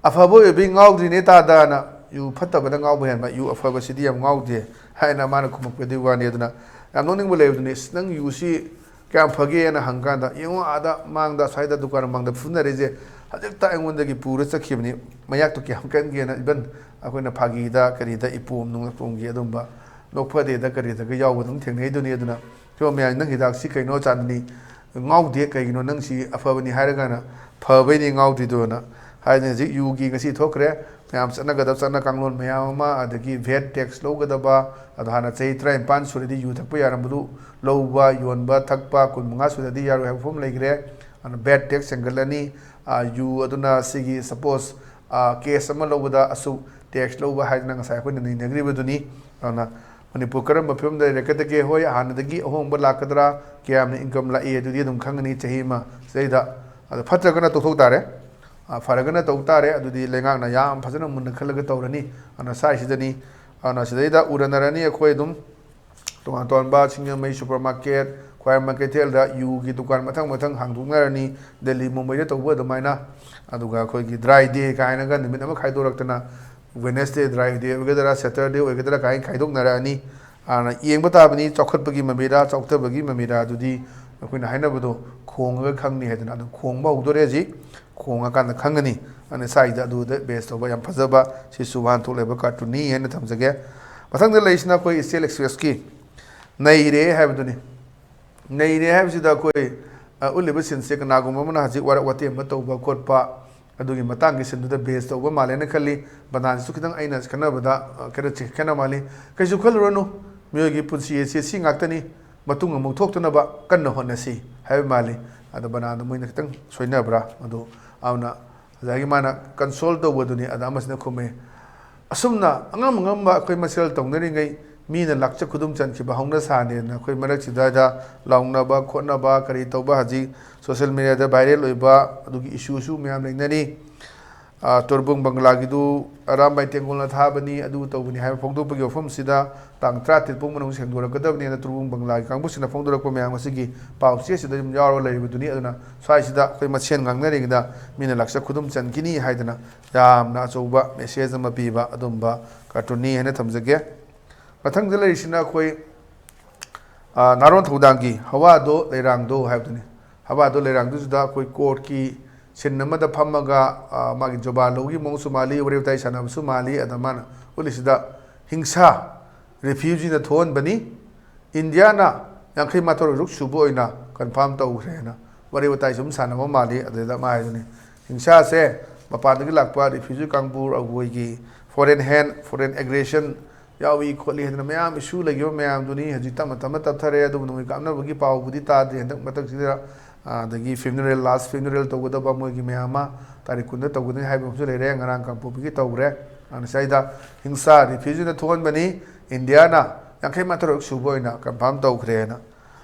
"ꯑꯐꯕ ꯑꯣꯏꯕꯩ ꯉꯥꯎꯗ꯭ꯔꯤꯅꯦ ꯇꯥꯗꯅ, ꯌꯨ ꯐꯠꯇꯕꯅ ꯉꯥꯎꯕ ꯍꯦꯟꯕ, ꯌꯨ ꯑꯐꯕꯁꯤꯗꯤ ꯌꯥꯝ ꯉꯥꯎꯗꯦ" ꯍꯥꯏꯅ ꯃꯥꯅ ꯈꯨꯝꯃꯛꯄꯗꯨꯒꯤ ꯋꯥꯅꯤ꯫ ꯑꯗꯨꯅ ꯌꯥꯝ ꯅꯣꯛꯅꯤꯡꯕ ꯂꯩꯕꯗꯨꯅꯤ, "ꯏꯁ, ꯅꯪ ꯌꯨꯁꯤ ꯀꯌꯥꯝ ꯐꯒꯦꯅ ꯍꯪꯀꯥꯟꯗ, ꯌꯦꯡꯉꯣ, ꯑꯥꯗ ꯃꯥꯡꯗ, ꯁ꯭ꯋꯥꯏꯗ ꯗꯨꯀꯥꯟ ꯃꯥꯡꯗ ꯐꯨꯅꯔꯤꯁꯦ ꯍꯧꯖꯤꯛꯇ ꯑꯩꯉꯣꯟꯗꯒꯤ ꯄꯨꯔ ꯆꯠꯈꯤꯕꯅꯤ, ꯃꯌꯥꯛꯇꯣ ꯀꯌꯥꯝ ꯀꯟꯒꯦꯅ", even ꯑꯩꯈꯣꯏꯅ ꯐꯥꯒꯤꯗ ꯀꯔꯤꯗ ꯏꯄꯣꯝ ꯅꯨꯡꯄꯣꯝꯒꯤ ꯑꯗꯨꯝꯕ ꯅꯣꯛꯐꯗꯦꯗ ꯀꯔꯤꯗꯒ ꯌꯥꯎꯕ ꯑꯗꯨꯝ ꯊꯦꯡꯅꯩꯗꯨꯅꯤ꯫ ꯑꯗꯨꯅ ꯁꯤꯕ ꯃꯌꯥꯝ, "ꯅꯪ ꯍꯤꯗꯥꯛꯁꯤ ꯀꯩꯅꯣ ꯆꯥꯟꯗꯅꯤ? ꯉꯥꯎꯗꯦ, ꯀꯩꯒꯤꯅꯣ ꯅꯪꯁꯤ ꯑꯐꯕꯅꯤ ꯍꯥꯏꯔꯒꯅ ꯐꯕꯩꯅꯤ ꯉꯥꯎꯗ꯭ꯔꯤꯗꯣꯅ" ꯍꯥꯏꯗꯅ ꯍꯧꯖꯤꯛ ꯌꯨꯒꯤ ꯉꯁꯤ ꯊꯣꯛꯈ꯭ꯔꯦ꯫ ꯃꯌꯥꯝ ꯆꯠꯅꯒꯗꯕ ꯆꯠꯅ ꯀꯥꯡꯂꯣꯟ ꯃꯌꯥꯝ ꯑꯃ, ꯑꯗꯒꯤ vat tax ꯂꯧꯒꯗꯕ, ꯑꯗꯣ ꯍꯥꯟꯅ ꯆꯍꯤ ꯇꯔꯥꯅꯤꯄꯥꯟ ꯁꯨꯔꯗꯤ ꯌꯨ ꯊꯛꯄ ꯌꯥꯔꯝꯕꯗꯨ ꯂꯧꯕ, ꯌꯣꯟꯕ, ꯊꯛꯄ, ꯀꯨꯟꯃꯉꯥ ꯁꯨꯔꯗꯤ ꯌꯥꯔꯣꯏ ꯍꯥꯏꯕ ꯋꯥꯐꯝ ꯂꯩꯈ꯭ꯔꯦ꯫ ꯑꯗꯨꯅ vat tax ꯍꯦꯟꯒꯠꯂꯅꯤ꯫ ꯑ, ꯌꯨ ꯑꯗꯨꯅ ꯁꯤꯒꯤ suppose, ꯑ, case ꯑꯃ ꯂꯧꯕꯗ ꯑꯁꯨꯛ tax ꯂꯧꯕ ꯍꯥꯏꯗꯅ ꯉꯁꯥꯏ ꯑꯩꯈꯣꯏꯅ ꯅꯩꯅꯈ꯭ꯔꯤꯕꯗꯨꯅꯤ꯫ ꯑꯗꯨꯅ ꯃꯅꯤꯄꯨꯔ ꯀꯔꯝꯕ ꯐꯤꯕꯝꯗ ꯂꯩꯔꯛꯀꯗꯒꯦ? ꯍꯣꯏ, ꯍꯥꯟꯅꯗꯒꯤ ꯑꯍꯣꯡꯕ ꯂꯥꯛꯀꯗ꯭ꯔꯥ, ꯀꯌꯥꯝꯅ income ꯂꯥꯛꯏ, ꯑꯗꯨꯗꯤ ꯑꯗꯨꯝ ꯈꯪꯒꯅꯤ ꯆꯍꯤ ꯑꯃ ꯁꯤꯗꯩꯗ꯫ ꯑꯗꯣ ꯐꯠꯇ꯭ꯔꯒꯅ ꯇꯣꯛꯊꯣꯛ ꯇꯥꯔꯦ, ꯑ, ꯐꯔꯒꯅ ꯇꯧ ꯇꯥꯔꯦ꯫ ꯑꯗꯨꯗꯤ ꯂꯩꯉꯥꯛꯅ ꯌꯥꯝ ꯐꯖꯅ ꯃꯨꯟꯅ ꯈꯜꯂꯒ ꯇꯧꯔꯅꯤ꯫ ꯑꯗꯨꯅ ꯁ꯭ꯋꯥꯏꯁꯤꯗꯅꯤ, ꯑꯗꯨꯅ ꯁꯤꯗꯩꯗ ꯎꯔꯅꯔꯅꯤ ꯑꯩꯈꯣꯏ ꯑꯗꯨꯝ ꯇꯣꯉꯥꯟ ꯇꯣꯉꯥꯟꯕ ꯁꯤꯡꯖꯃꯩ supermarket, ꯈ꯭ꯋꯥꯏꯔꯝꯕꯟ ꯀꯩꯊꯦꯜꯗ ꯌꯨꯒꯤ ꯗꯨꯀꯥꯟ ꯃꯊꯪ ꯃꯊꯪ ꯍꯥꯡꯗꯣꯛꯅꯔꯅꯤ, ꯗꯦꯜꯂꯤ, ꯃꯨꯝꯕꯩꯗ ꯇꯧꯕ ꯑꯗꯨꯃꯥꯏꯅ꯫ ꯑꯗꯨꯒ ꯑꯩꯈꯣꯏꯒꯤ dry day ꯀꯥꯏꯅꯒ ꯅꯨꯃꯤꯠ ꯑꯃ ꯈꯥꯏꯗꯣꯔꯛꯇꯅ, Wednesday dry day ꯑꯣꯏꯒꯗ꯭ꯔꯥ, Saturday ꯑꯣꯏꯒꯗ꯭ꯔꯥ ꯀꯥꯏꯅ ꯈꯥꯏꯗꯣꯛꯅꯔꯛꯑꯅꯤ꯫ ꯑꯗꯨꯅ ꯌꯦꯡꯕ ꯇꯥꯕꯅꯤ, ꯆꯥꯎꯈꯠꯄꯒꯤ ꯃꯃꯤꯔꯥ, ꯆꯥꯎꯊꯕꯒꯤ ꯃꯃꯤꯔꯥ ꯑꯗꯨꯗꯤ ꯑꯩꯈꯣꯏꯅ ꯍꯥꯏꯅꯕꯗꯣ ꯈꯣꯡꯉꯒ ꯈꯪꯅꯤ ꯍꯥꯏꯗꯅ꯫ ꯑꯗꯨ ꯈꯣꯡꯕ ꯍꯧꯗꯣꯔꯦ ꯍꯧꯖꯤꯛ, ꯈꯣꯡꯉꯀꯥꯟꯗ ꯈꯪꯒꯅꯤ꯫ ꯑꯗꯨꯅ ꯁ꯭ꯋꯥꯏꯗ ꯑꯗꯨꯗ ꯕꯦꯁ ꯇꯧꯕ ꯌꯥꯝ ꯐꯖꯕ ꯁꯤꯁꯨ ꯋꯥꯍꯟꯊꯣꯛ ꯂꯩꯕ ꯀꯥꯔꯇꯨꯟꯅꯤ ꯍꯥꯏꯅ ꯊꯝꯖꯒꯦ꯫ ꯃꯊꯪꯗ ꯂꯩꯔꯤꯁꯤꯅ ꯑꯩꯈꯣꯏ ꯏꯆꯦꯜ ꯑꯦꯛꯁꯄ꯭ꯔꯦꯁꯀꯤ ꯅꯩꯔꯦ ꯍꯥꯏꯕꯗꯨꯅꯤ꯫ ꯅꯩꯔꯦ ꯍꯥꯏꯕꯁꯤꯗ ꯑꯩꯈꯣꯏ, ꯑ, ꯎꯠꯂꯤꯕ ꯁꯤꯟꯁꯦ ꯀꯅꯥꯒꯨꯝꯕ ꯑꯃꯅ ꯍꯧꯖꯤꯛ ꯋꯥꯔꯛ ꯋꯥꯇꯦꯝꯕ ꯇꯧꯕ ꯈꯣꯠꯄ ꯑꯗꯨꯒꯤ ꯃꯇꯥꯡꯒꯤ ꯁꯤꯟꯗꯨꯗ ꯕꯦꯁ ꯇꯧꯕ ꯃꯥꯜꯂꯦꯅ ꯈꯜꯂꯤ꯫ ꯕꯅꯥꯟꯁꯤꯁꯨ ꯈꯤꯇꯪ ꯑꯩꯅ ꯈꯟꯅꯕꯗ, ꯑ, ꯈꯔ ꯆꯦ-, ꯈꯦꯠꯅ ꯃꯥꯜꯂꯤ꯫ ꯀꯩꯁꯨ ꯈꯜꯂꯨꯔꯅꯨ, ꯃꯤꯑꯣꯏꯒꯤ ꯄꯨꯟꯁꯤ ꯑꯁꯤ ꯁꯤ ꯉꯥꯛꯇꯅꯤ, ꯃꯇꯨꯡ ꯑꯃꯨꯛ ꯊꯣꯛꯇꯅꯕ ꯀꯟꯅ ꯍꯣꯠꯅꯁꯤ ꯍꯥꯏꯕ ꯃꯥꯜꯂꯤ꯫ ꯑꯗꯣ ꯕꯅꯥꯟꯗꯣ ꯃꯣꯏꯅ ꯈꯤꯇꯪ ꯁꯣꯏꯅꯕ꯭ꯔꯥ? ꯑꯗꯣ ꯑꯗꯨꯅ ꯉꯁꯥꯏꯒꯤ ꯃꯥꯅ ꯀꯟꯁꯣꯜ ꯇꯧꯕꯗꯨꯅꯤ꯫ ꯑꯗ ꯑꯃꯁꯤꯅ ꯈꯨꯝꯃꯦ, ꯑꯁꯨꯝꯅ ꯑꯉꯝ ꯑꯉꯝꯕ ꯑꯩꯈꯣꯏ ꯃꯁꯦꯜ ꯇꯧꯅꯔꯤꯉꯩ ꯃꯤꯅ ꯂꯥꯛꯆ ꯈꯨꯗꯨꯝ ꯆꯟꯈꯤꯕ ꯍꯧꯅ ꯁꯥꯅꯦꯅ ꯑꯩꯈꯣꯏ ꯃꯔꯛꯁꯤꯗ ꯂꯥꯎꯅꯕ ꯈꯣꯠꯅꯕ ꯀꯔꯤ ꯇꯧꯕ ꯍꯧꯖꯤꯛ ꯁꯣꯁꯦꯜ ꯃꯦꯗꯤꯌꯥꯗ ꯚꯥꯏꯔꯦꯜ ꯑꯣꯏꯕ ꯑꯗꯨꯒꯤ ꯏꯁꯨꯁꯨ ꯃꯌꯥꯝ ꯂꯩꯅꯔꯤ꯫ ꯑ, ꯇꯣꯔꯕꯨꯡ ꯕꯪꯒ꯭ꯂꯥꯒꯤꯗꯨ ꯑꯔꯥꯝꯕꯥꯏ ꯇꯦꯡꯒꯣꯜꯅ ꯊꯥꯕꯅꯤ, ꯑꯗꯨ ꯇꯧꯕꯅꯤ ꯍꯥꯏꯕ ꯐꯣꯡꯗꯣꯛꯄꯒꯤ ꯋꯥꯐꯝꯁꯤꯗ ꯇꯥꯡ ꯇꯔꯥꯇꯔꯦꯠ ꯐꯥꯎ ꯃꯅꯨꯡ ꯁꯦꯡꯗꯣꯔꯛꯀꯗꯕꯅꯤ ꯍꯥꯏꯅ ꯇꯣꯔꯕꯨꯡ ꯕꯪꯒ꯭ꯂꯥꯒꯤ ꯀꯥꯡꯕꯨꯁꯤꯡꯅ ꯐꯣꯡꯗꯣꯔꯛꯄ ꯃꯌꯥꯝ ꯑꯁꯤꯒꯤ ꯄꯥꯎꯆꯦꯁꯤꯗ ꯑꯗꯨꯝ ꯌꯥꯎꯔ ꯂꯩꯔꯤꯕꯗꯨꯅꯤ꯫ ꯑꯗꯨꯅ ꯁ꯭ꯋꯥꯏꯁꯤꯗ ꯑꯩꯈꯣꯏ ꯃꯁꯦꯟ ꯉꯥꯡꯅꯔꯤꯉꯩꯗ ꯃꯤꯅ ꯂꯥꯛꯆ ꯈꯨꯗꯨꯝ ꯆꯟꯈꯤꯅꯤ ꯍꯥꯏꯗꯅ ꯌꯥꯝꯅ ꯑꯆꯧꯕ ꯃꯦꯁꯦꯖ ꯑꯃ ꯄꯤꯕ ꯑꯗꯨꯝꯕ ꯀꯥꯔꯇꯨꯟꯅꯤ ꯍꯥꯏꯅ ꯊꯝꯖꯒꯦ꯫ ꯃꯊꯪꯗ ꯂꯩꯔꯤꯁꯤꯅ ꯑꯩꯈꯣꯏ, ꯑ, ꯅꯥꯔꯣꯟ ꯊꯧꯗꯥꯡꯒꯤ ꯍꯋꯥꯗꯣ ꯂꯩꯔꯥꯡꯗꯣ ꯍꯥꯏꯕꯗꯨꯅꯤ꯫ ꯍꯋꯥꯗꯣ ꯂꯩꯔꯥꯡꯗꯨꯁꯤꯗ ꯑꯩꯈꯣꯏ ꯀꯣꯔꯠꯀꯤ ꯁꯤꯟ ꯑꯃꯗ ꯐꯝꯃꯒ, ꯑ, ꯃꯥꯒꯤ ꯖꯣꯕꯥꯟ ꯂꯧꯕꯒꯤ ꯃꯑꯣꯡꯁꯨ ꯃꯥꯜꯂꯤ, ꯋꯥꯔꯤ ꯋꯥꯇꯥꯏ ꯁꯥꯟꯅꯕꯁꯨ ꯃꯥꯜꯂꯤ꯫ ꯑꯗ ꯃꯥꯅ ꯎꯠꯂꯤꯁꯤꯗ ꯍꯤꯡꯁꯥ ꯔꯤꯐ꯭ꯌꯨꯖꯤꯅ ꯊꯣꯛꯍꯟꯕꯅꯤ, ꯏꯟꯗꯤꯌꯥꯅ ꯌꯥꯡꯈꯩ ꯃꯥꯊꯣꯏꯔꯛ ꯁꯨꯕ ꯑꯣꯏꯅ ꯀꯟꯐꯥꯝ ꯇꯧꯈ꯭ꯔꯦꯅ ꯋꯥꯔꯤ ꯋꯥꯇꯥꯏ ꯁꯨꯝ ꯁꯥꯟꯅꯕ ꯃꯥꯜꯂꯤ꯫ ꯑꯗꯨꯗ ꯃꯥ ꯍꯥꯏꯗꯨꯅꯤ, ꯍꯤꯡꯁꯥꯁꯦ ꯃꯄꯥꯟꯗꯒꯤ ꯂꯥꯛꯄ ꯔꯤꯐ꯭ꯌꯨꯖꯤ ꯀꯥꯡꯕꯨ ꯑꯩꯈꯣꯏꯒꯤ ꯐꯣꯔꯦꯟ ꯍꯦꯟ, ꯐꯣꯔꯦꯟ ꯑꯦꯒ꯭ꯔꯦꯁꯟ ꯌꯥꯎꯏ ꯈꯣꯠꯂꯤ ꯍꯥꯏꯗꯅ ꯃꯌꯥꯝ ꯏꯁꯨ ꯂꯩꯈꯤꯕ ꯃꯌꯥꯝꯗꯨꯅꯤ꯫ ꯍꯧꯖꯤꯛ ꯇꯞꯅ ꯇꯞꯅ ꯇꯞꯊꯔꯦ, ꯑꯗꯨꯕꯨ ꯅꯣꯡꯃꯩ ꯀꯥꯞꯅꯕꯒꯤ ꯄꯥꯎꯕꯨꯗꯤ ꯇꯥꯗ꯭ꯔꯤ ꯍꯟꯗꯛ ꯃꯊꯛꯁꯤꯗ꯫ ꯑꯗꯒꯤ ꯐ꯭ꯌꯨꯅꯔꯦꯜ, ꯂꯥꯁ ꯐ꯭ꯌꯨꯅꯔꯦꯜ ꯇꯧꯒꯗꯕ ꯃꯣꯏꯒꯤ ꯃꯌꯥꯝ ꯑꯃ ꯇꯥꯔꯤꯛ ꯀꯨꯟꯗ ꯇꯧꯒꯅꯤ ꯍꯥꯏꯕ ꯑꯃꯁꯨ ꯂꯩꯔꯦ꯫ ꯉꯔꯥꯡ ꯀꯥꯡꯄꯣꯛꯄꯤꯒꯤ ꯇꯧꯈ꯭ꯔꯦ꯫ ꯑꯗꯨꯅ ꯁꯤꯗ ꯍꯤꯡꯁꯥ ꯔꯤꯐ꯭ꯌꯨꯖꯤꯅ ꯊꯣꯛꯍꯟꯕꯅꯤ, ꯏꯟꯗꯤꯌꯥꯅ ꯌꯥꯡꯈꯩ ꯃꯥꯊꯣꯏꯔꯛ ꯁꯨꯕ ꯑꯣꯏꯅ ꯀꯟꯐꯥꯝ ꯇꯧꯈ꯭ꯔꯦꯅ꯫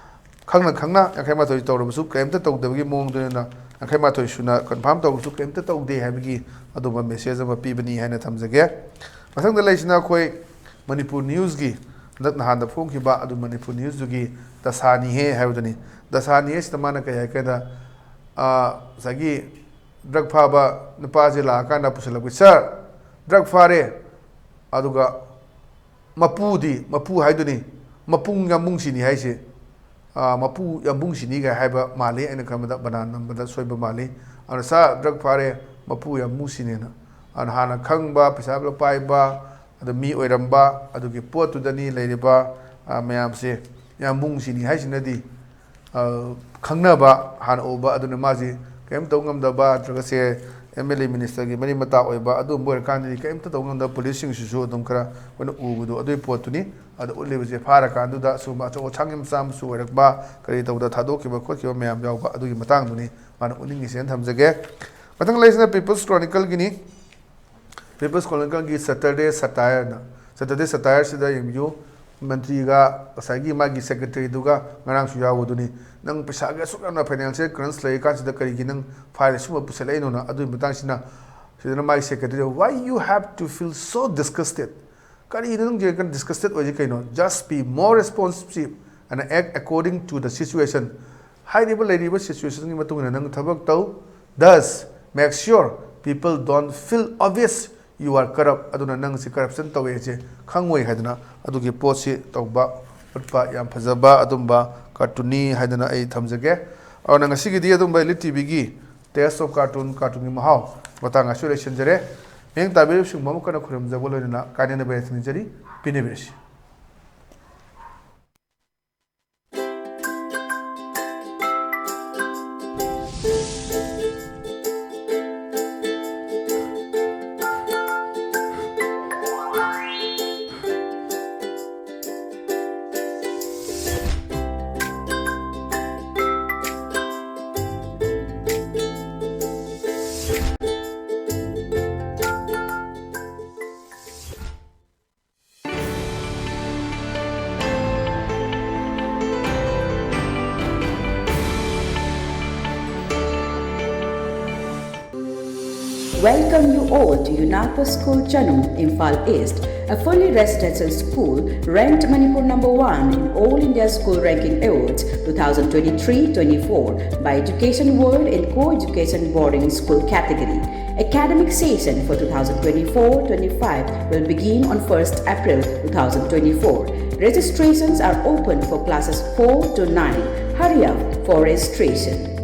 ꯈꯪꯅ ꯈꯪꯅ ꯌꯥꯡꯈꯩ ꯃꯥꯊꯣꯏ ꯇꯧꯔꯕꯁꯨ ꯀꯔꯤꯝꯇ ꯇꯧꯗꯕꯒꯤ ꯃꯑꯣꯡꯗ ꯑꯣꯏꯅ ꯌꯥꯡꯈꯩ ꯃꯥꯊꯣꯏ ꯁꯨꯅ ꯀꯟꯐꯥꯝ ꯇꯧꯔꯕꯁꯨ ꯀꯔꯤꯝꯇ ꯇꯧꯗꯦ ꯍꯥꯏꯕꯒꯤ ꯑꯗꯨꯝꯕ ꯃꯦꯁꯦꯖ ꯑꯃ ꯄꯤꯕꯅꯤ ꯍꯥꯏꯅ ꯊꯝꯖꯒꯦ꯫ ꯃꯊꯪꯗ ꯂꯩꯁꯤꯅ ꯑꯩꯈꯣꯏ ꯃꯅꯤꯄꯨꯔ ꯅ꯭ꯌꯨꯁꯀꯤ ꯍꯟꯗꯛ ꯅꯍꯥꯟꯗ ꯐꯣꯡꯈꯤꯕ ꯑꯗꯨ ꯃꯅꯤꯄꯨꯔ ꯅ꯭ꯌꯨꯁꯇꯨꯒꯤ ꯗꯁꯥꯅꯤꯍꯦ ꯍꯥꯏꯕꯗꯨꯅꯤ꯫ ꯗꯁꯥꯅꯤꯍꯦ ꯁꯤꯗ ꯃꯥꯅ ꯀꯩ ꯍꯥꯏ ꯀꯥꯟꯗ, ꯑꯥ, ꯉꯁꯥꯏꯒꯤ ꯗ꯭ꯔꯒ ꯐꯥꯕ ꯅꯨꯄꯥꯁꯦ ꯂꯥꯛꯑꯀꯥꯟꯗ ꯄꯨꯁꯤꯜꯂꯛꯄ, "ꯁꯥꯔ, ꯗ꯭ꯔꯒ ꯐꯥꯔꯦ, ꯑꯗꯨꯒ ꯃꯄꯨꯗꯤ, ꯃꯄꯨ ꯍꯥꯏꯗꯨꯅꯤ, ꯃꯄꯨꯡ ꯌꯥꯝꯕꯨꯡꯁꯤꯅꯤ ꯍꯥꯏꯁꯦ, ꯑ, ꯃꯄꯨ ꯌꯥꯝꯕꯨꯡꯁꯤꯅꯤꯒ ꯍꯥꯏꯕ ꯃꯥꯜꯂꯤ꯫ ꯑꯩꯅ ꯈꯟꯕꯗ ꯕꯅꯥꯟ ꯅꯝꯕꯗ ꯁꯣꯏꯕ ꯃꯥꯜꯂꯤ꯫ ꯑꯗꯨꯅ "ꯁꯥꯔ, ꯗ꯭ꯔꯒ ꯐꯥꯔꯦ, ꯃꯄꯨ ꯌꯥꯝꯕꯨꯡꯁꯤꯅꯦꯅ", ꯑꯗꯨꯅ ꯍꯥꯟꯅ ꯈꯪꯕ, ꯄꯩꯁꯥ ꯄꯥꯏꯕ, ꯑꯗꯨ ꯃꯤ ꯑꯣꯏꯔꯝꯕ, ꯑꯗꯨꯒꯤ ꯄꯣꯠꯇꯨꯗꯅꯤ ꯂꯩꯔꯤꯕ, ꯑ, ꯃꯌꯥꯝꯁꯦ꯫ ꯌꯥꯝꯕꯨꯡꯁꯤꯅꯤ ꯍꯥꯏꯁꯤꯅꯗꯤ, ꯑ, ꯈꯪꯅꯕ, ꯍꯥꯟꯅ ꯎꯕ, ꯑꯗꯨꯅ ꯃꯥꯁꯤ ꯀꯔꯤꯝ ꯇꯧ ꯉꯝꯗꯕ, ꯅꯠꯇ꯭ꯔꯒ ꯁꯦ ꯑꯦꯝ ꯑꯦꯜ ꯑꯦ ꯃꯤꯅꯤꯁꯇꯔꯒꯤ ꯃꯔꯤ ꯃꯇꯥ ꯑꯣꯏꯕ, ꯑꯗꯨꯒꯨꯝꯕ ꯑꯣꯏꯔꯀꯥꯟꯗꯗꯤ ꯀꯔꯤꯝꯇ ꯇꯧ ꯉꯝꯗꯕ ꯄꯨꯂꯤꯁꯁꯤꯡꯁꯤꯁꯨ ꯑꯗꯨꯝ ꯈꯔ ꯑꯩꯈꯣꯏꯅ ꯎꯕꯗꯣ, ꯑꯗꯨꯒꯤ ꯄꯣꯠꯇꯨꯅꯤ꯫ ꯑꯗ ꯎꯠꯂꯤꯕꯁꯦ ꯐꯥꯔꯀꯥꯟꯗꯨꯗ ꯑꯁꯤꯒꯨꯝꯕ ꯑꯆꯧ ꯑꯁꯥꯡꯒꯤ ꯃꯆꯥ ꯃꯁꯨ ꯑꯣꯏꯔꯛꯄ, ꯀꯔꯤ ꯇꯧꯗ ꯊꯥꯗꯣꯛꯈꯤꯕ ꯈꯣꯠꯈꯤꯕ ꯃꯌꯥꯝ ꯌꯥꯎꯕ, ꯑꯗꯨꯒꯤ ꯃꯇꯥꯡꯗꯨꯅꯤ ꯃꯥꯅ ꯎꯠꯅꯤꯡꯉꯤꯁꯦꯅ ꯊꯝꯖꯒꯦ꯫ ꯃꯊꯪ ꯂꯩꯁꯤꯅ People's Chronicleꯒꯤꯅꯤ꯫ People's Chronicleꯒꯤ Saturday Satire ꯍꯥꯏꯅ, Saturday Satireꯁꯤꯗ ꯌꯦꯡꯕꯤꯌꯨ꯫ ꯃꯟꯇ꯭ꯔꯤꯒ ꯉꯁꯥꯏꯒꯤ ꯃꯥꯒꯤ ꯁꯦꯀ꯭ꯔꯦꯇꯔꯤꯗꯨꯒ ꯉꯔꯥꯡꯁꯨ ꯌꯥꯎꯕꯗꯨꯅꯤ꯫ "ꯅꯪ ꯄꯩꯁꯥꯒꯤ ꯑꯁꯨꯛ ꯌꯥꯝꯅ financial crunch ꯂꯩꯔꯤꯀꯥꯟꯁꯤꯗ ꯀꯔꯤꯒꯤ ꯅꯪ file ꯑꯁꯤꯒꯨꯝꯕ ꯄꯨꯁꯜꯂꯛꯏꯅꯣꯅ?" ꯑꯗꯨꯒꯤ ꯃꯇꯥꯡꯁꯤꯅ ꯁꯤꯗꯅ ꯃꯥꯒꯤ secretary, "Why you have to feel so disgusted? ꯀꯔꯤꯅꯣ ꯅꯪ ꯀꯩꯅꯣ disgusted ꯑꯣꯏꯁꯦ ꯀꯩꯅꯣ? Just be more responsive and act according to the situation." ꯍꯥꯏꯔꯤꯕ ꯂꯩꯔꯤꯕ situationꯒꯤ ꯃꯇꯨꯡ ꯏꯟꯅ ꯅꯪ ꯊꯕꯛ ꯇꯧ꯫ Thus, make sure people don't feel obvious you are corrupt꯫ ꯑꯗꯨꯅ ꯅꯪꯁꯤ corruption ꯇꯧꯋꯦ ꯍꯥꯏꯁꯦ ꯈꯪꯉꯣꯏ ꯍꯥꯏꯗꯅ ꯑꯗꯨꯒꯤ ꯄꯣꯠꯁꯤ ꯇꯧꯕ ꯎꯠꯄ ꯌꯥꯝ ꯐꯖꯕ ꯑꯗꯨꯝꯕ cartoonꯅꯤ ꯍꯥꯏꯗꯅ ꯑꯩ ꯊꯝꯖꯒꯦ꯫ ꯑꯗꯨꯅ ꯉꯁꯤꯒꯤꯗꯤ ꯑꯗꯨꯝꯕ Elite TVꯒꯤ Tales of Cartoon, cartoonꯒꯤ ꯃꯍꯥꯎ ꯃꯇꯥꯡ ꯑꯁꯤꯗ ꯂꯣꯏꯁꯤꯟꯖꯔꯦ꯫ ꯃꯤꯠꯌꯦꯡ ꯇꯥꯕꯤꯔꯤꯕꯁꯤꯡ ꯄꯨꯝꯅꯃꯛ ꯀꯟꯅ ꯈꯨꯔꯨꯝꯖꯕ ꯂꯣꯏꯅꯅ ꯀꯥꯏꯅꯅꯕ ꯌꯥꯊꯪ ꯅꯤꯖꯔꯤ꯫ ꯄꯤꯅꯕꯤꯔꯁꯤ꯫ Welcome you all to UNACO School Chanum, Imphal East, a fully residential school ranked Manipur number one in All India School Ranking Awards two thousand twenty-three twenty-four by Education World and Co-Education Boarding School category. Academic session for two thousand twenty-four twenty-five will begin on first April two thousand twenty-four. Registrations are open for classes four to nine. Hurry up for registration.